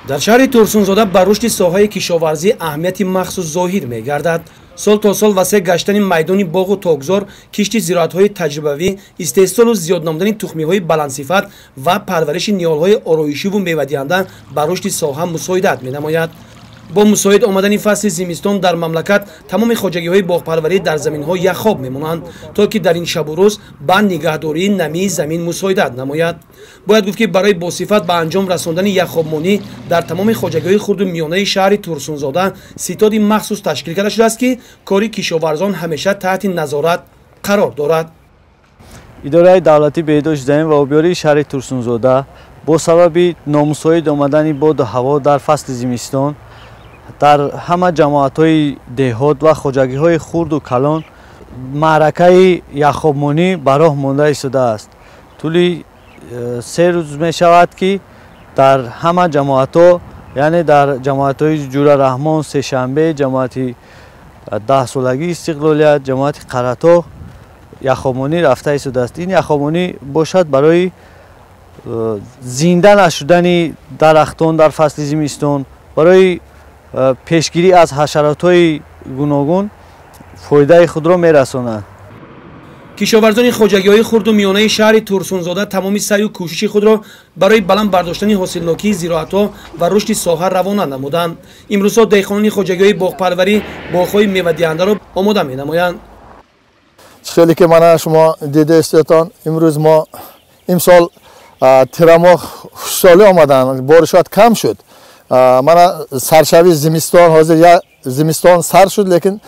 Дар шаҳри Турсунзода ба рушди соҳаи кишоварзӣ аҳамияти махсус зоҳир мегардад. Сол то сол васеъ гаштани майдони боғу токзор, кишти зироатҳои таҷрибавӣ, истеҳсолу зиёд намудани тухмиҳои баландсифат ва парвариши ниҳолҳои ороишиву мевадиҳанда ба рушди соҳа мусоидат менамояд. Бо мусоид омадани фасли зимистон дар мамлакат тамоми хоҷагиҳои боғпарварӣ дар заминҳо яхоб мемонанд, то ки дар ин шабу рӯз ба нигаҳдории намии замин мусоидат намояд. Бояд гуфт, ки барои босифат ба анҷом расондани яхобмонӣ дар тамоми хоҷагиҳои хурду миёнаи шаҳри Турсунзода ситоди махсус ташкил карда шудааст, ки кори кишоварзон ҳамеша таҳти назорат қарор дорад. Идораи давлатии беҳдошти замин ва обёрии шаҳри Турсунзода бо сабаби номусоид омадани боду ҳаво дар фасли зимистон дар ҳама ҷамоатҳои деҳот ва хоҷагиҳои хурду калон маъракаи яхобмонӣ ба роҳ монда истодааст. Тӯли 3 рӯз мешавад, ки дар ҳама ҷамоатҳо, яъне дар ҷамоатҳои Ҷурараҳмон, Сешанбе, ҷамоати 10-солагии Истиқлолият, ҷамоати Қаратоғ яхобмонӣ рафта истодааст. Ин яхобмонӣ бошад барои зинда нашудани дарахтон дар фасли зимистон, барои пешгирӣ аз ҳашаротҳои гуногун фоидаи худро мерасонад. Кишоварзони хоҷагиҳои хурду миёнаи шаҳри Турсунзода тамоми саъю кӯшиши худро барои баланд бардоштани ҳосилнокии зироатҳо ва рушди соҳа равона намуданд. Имрӯзҳо деҳқонони хоҷагиҳои боғпарварӣ боғҳои мевадиҳандаро омода менамоянд. Хеле ки мана шумо дидаистетон, имрӯз мо имсол тирамоҳ хушсолӣ омаданд, боришот кам шуд. Мана саршави зимистон, ҳозир я зимистон сар шуд, лекин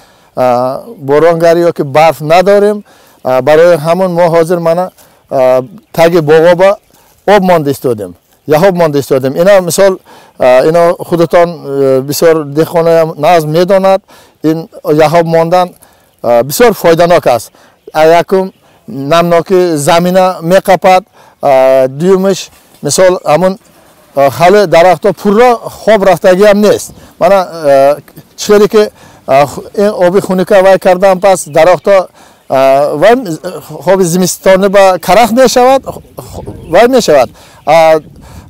боронгарӣ ё ки барф надорем. Барои ҳамон мо ҳозир мана таги боғоба об монда истодем, яхоб монда истодем. Ина мисол, ино худатон бисёр деҳқоноям нағз медонад, ин яхоб мондан бисёр фоиданок аст. Якум, намноки замина меқапад, дуюмиш, мисол, ҳамон хали дарахтҳо пурра хоб рафтагиам нест. Мана чӣ ки ин оби хунука вай кардан, пас дарахтҳо вай хоби зимистони ба карах мешавад, вай мешавад.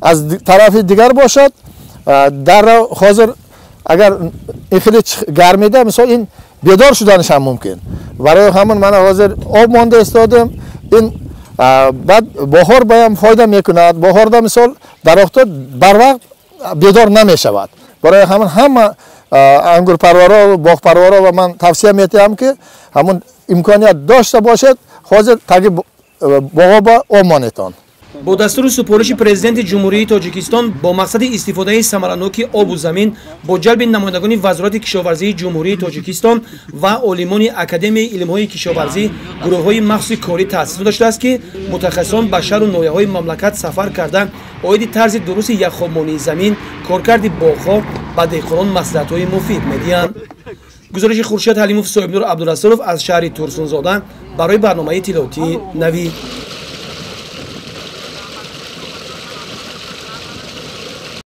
Аз тарафи дигар бошад, дарра ҳозир агар ин хеле гармида, мисол, ин бедор шуданаш ҳам мумкин. Барои ҳамон мана ҳозир об монда истодем. Ин баъд баҳор баям фоида мекунад. Баҳорда, мисол, дарахтҳо барвақт бедор намешавад. Барои ҳамон ҳама ангурпарваро, боғпарваро ва ман тавсия метиҳам, ки ҳамон имконият дошта бошед, ҳозир таги боғоба об монетон. Бо дастуру супориши Президенти Ҷумҳурии Тоҷикистон бо мақсади истифодаи самараноки обу замин бо ҷалби намояндагони Вазорати кишоварзии Ҷумҳурии Тоҷикистон ва олимони Академияи илмҳои кишоварзӣ гурӯҳҳои махсуси корӣ таъсис дода шудааст, ки мутахассисон ба шаҳру ноҳияҳои мамлакат сафар карда, оиди тарзи дурусти яхобмонии замин, коркарди боғҳо ба деҳқонон маслиҳатҳои муфид медиҳанд. Гузориши Хуршед Ҳалимов, Соҳибнур Абдурасулов аз шаҳри Турсунзода барои барномаи иттилоотии Навӣ.